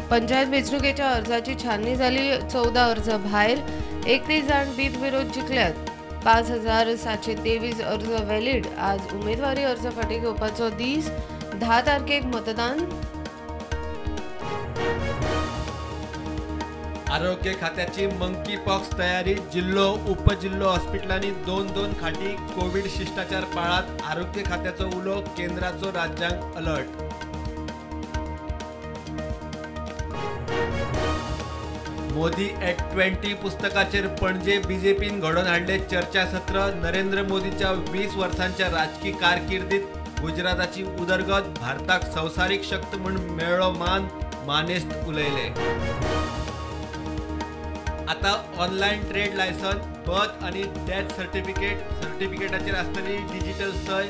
पंचायत वेंचणुकेच्या अर्जाची छाननी जाली. 14 अर्ज भायर, 31 जाण बिनविरोध जिखल्यात. 5723 अर्ज व्हॅलिड. आज उमेदवारी अर्ज फाटीं घेवपाचो दीस. 10 तारखेक मतदान. आरोग्य खात्याची मंकी पॉक्स तयारी. जिल्हो उपजिल्हो हॉस्पिटलांनी 2-2 खाटी. कोविड शिष्टाचार पाळात. आरोग्य खात्याचो उलो, केंद्राचो राज्यांक अलर्ट. मोदी एट 20 पुस्तकाचेर पणजे बीजेपीन घडोवन हाडले चर्चासत्र. नरेंद्र मोदीच्या 20 वर्सांच्या राजकी कारकिर्दीत गुजराताची उदरगत, भारताक संवसारीक शक्त म्हूण मेळ्ळो मान, मानेस्त उलयले. आता ऑनलायन ट्रेड लायसन, बर्थ आनी डेथ सर्टिफिकेट, सर्टिफिकेटाचेर आसतली डिजिटल सय.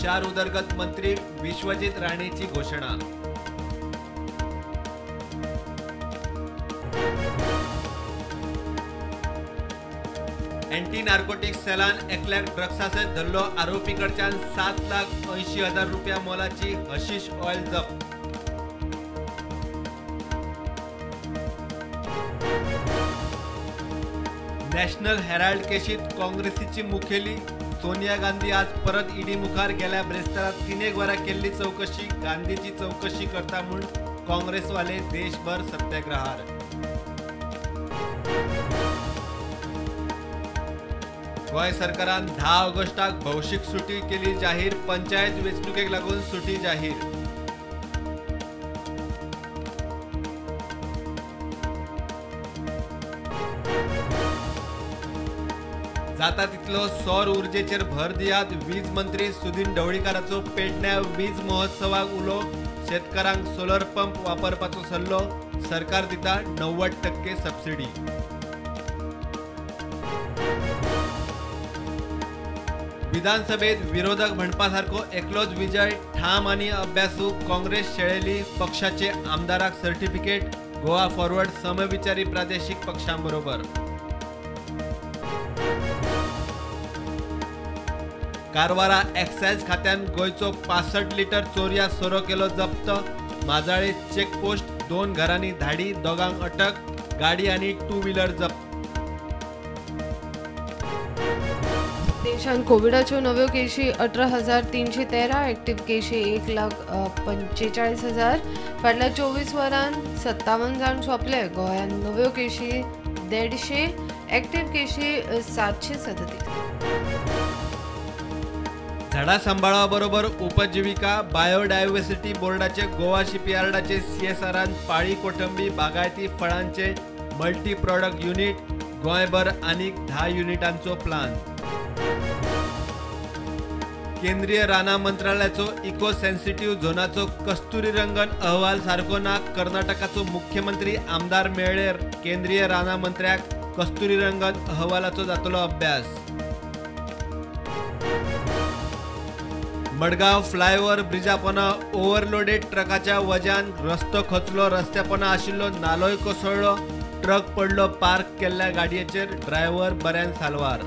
शार उदरगत मंत्री विश्वजीत राणेची घोशणा. एंटी नार्कोटिक्स सेलान एकल्याक ड्रग्सा सयत धरलो. आरोपी कडच्यान 7,80,000 रुपया मोलाची हशीश ऑयल जप्त. नॅशनल हेराल्ड केशीत काँग्रेसीची मुखेली सोनिया गांधी आज परत ईडी मुखार. गेल्या ब्रेस्तारा 3 वरां केल्ली चवकशी. गांधीची चवकशी करता म्हूण काँग्रेसवाले देशभर सत्याग्रहार. गोंय सरकारान 10 ऑगस्टाक भौशीक सुटी केली जाहीर. पंचायत वेंचणुकेक लागून सुटी जाहीर. जाता तितलो सौर उर्जेचेर भर दियात. वीज मंत्री सुदिन ढवळीकाराचो पेडण्या वीज महोत्सवाक उलो. शेतकारांक सोलर पंप वापरपाचो सल्लो. सरकार दिता 90% सबसिडी. विधानसभेत विरोधक म्हणपा सारको एकलोच विजय. ठाम आनी अभ्यासू काँग्रेस शेळेली. पक्षाचे आमदाराक सर्टिफिकेट. गोवा फॉरवर्ड समविचारी प्रादेशीक पक्षांबरोबर. कारवारा एक्सायज खात्यान गोंयचो 65 लिटर चोरया सोरो केलो जप्त. माजाळे चेकपोस्ट, 2 घरांनी धाडी, दोगांक अटक. गाडी आनी 2 व्हीलर जप्त. देशांत कोविडाच्यो नव्यो केशी 18,313, एक्टिव्ह केशी 1,45,000. फाटल्या 24 वरांत 57 जाण सोंपले. गोंयांत नव्यो केशी 150, एक्टिव्ह केशी 737. झाडां सांबाळा बरोबर उपजिविका. बायोडायव्हर्सिटी बोर्डाचे गोवा शिपयार्डाचे सीएसआरान पाळी कोठंबी बागायती फळांचे मल्टी प्रॉडक्ट युनिट. गोंयभर आनीक 10 युनिटांचो प्लान. केंद्रीय रानां मंत्रालयाचो इको सेन्सिटिव्ह झोनाचो कस्तुरी रंगन अहवाल सारको ना. कर्नाटकाचो मुख्यमंत्री आमदार मेळ्ळे. केंद्रीय रानां मंत्र्याक कस्तुरी रंगन अहवालाचो जातलो अभ्यास. मडगांव फ्लायओव्हर ब्रिजा पोंदा ओव्हरलोडेड ट्रकाच्या वज्यान रस्तो खचलो. रस्त्या पोंदा आशिल्लो नालोय कोसळ्ळो. ट्रक पडलो पार्क केल्ल्या गाडयेचेर. ड्रायव्हर बऱ्यान साल्वार.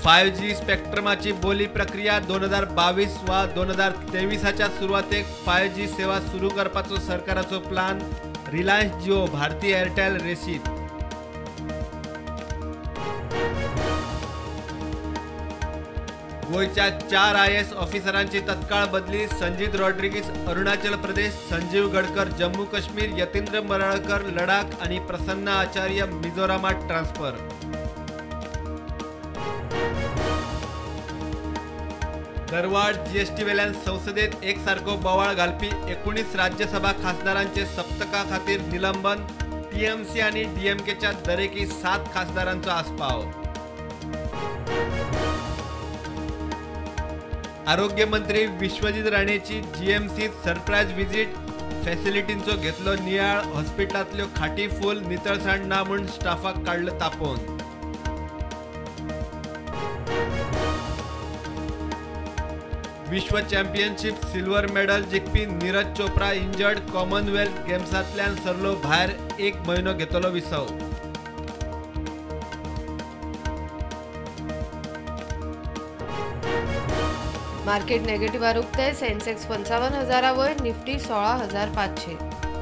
5G स्पेक्ट्रमाची बोली प्रक्रिया 2022 वा 2023च्या सुरवातेक 5G सेवा सुरू करपाचो सरकाराचो प्लान. रिलायन्स जिओ, भारती एअरटेल रेसीत. गोंयच्या 4 IAS ऑफिसरांची तत्काळ बदली. संजीत रॉड्रिगीस अरुणाचल प्रदेश, संजीव गडकर जम्मू काश्मीर, यतींद्र मरळकर लडाख आनी प्रसन्न आचार्य मिझोरामात ट्रान्सफर. दरवाढ जीएसटी वेल्यान संसदेत एकसारको बोवाळ घालपी 19 राज्यसभा खासदारांचे सप्तका खातीर निलंबन. टीएमसी आनी डीएमकेच्या दरेकी 7 खासदारांचो आस्पाव. आरोग्य मंत्री विश्वजीत राणेची जीएमसीत सरप्रायज विजीट. फॅसिलिटींचो घेतलो नियाळ. हॉस्पिटलांतल्यो खाटी फूल, नितळसाण ना म्हूण स्टाफाक काडलो तापोवन. विश्व चॅम्पियनशीप सिल्वर मेडल जिखपी नीरज चोप्रा इंजर्ड. कॉमनवेल्थ गेम्सांतल्यान सरलो भायर. 1 म्हयनो घेतलो विसव. मार्केट नेगेटिव्हार उक्ते. सेन्सेक्स 55,000 वयर, निफ्टी 16,500.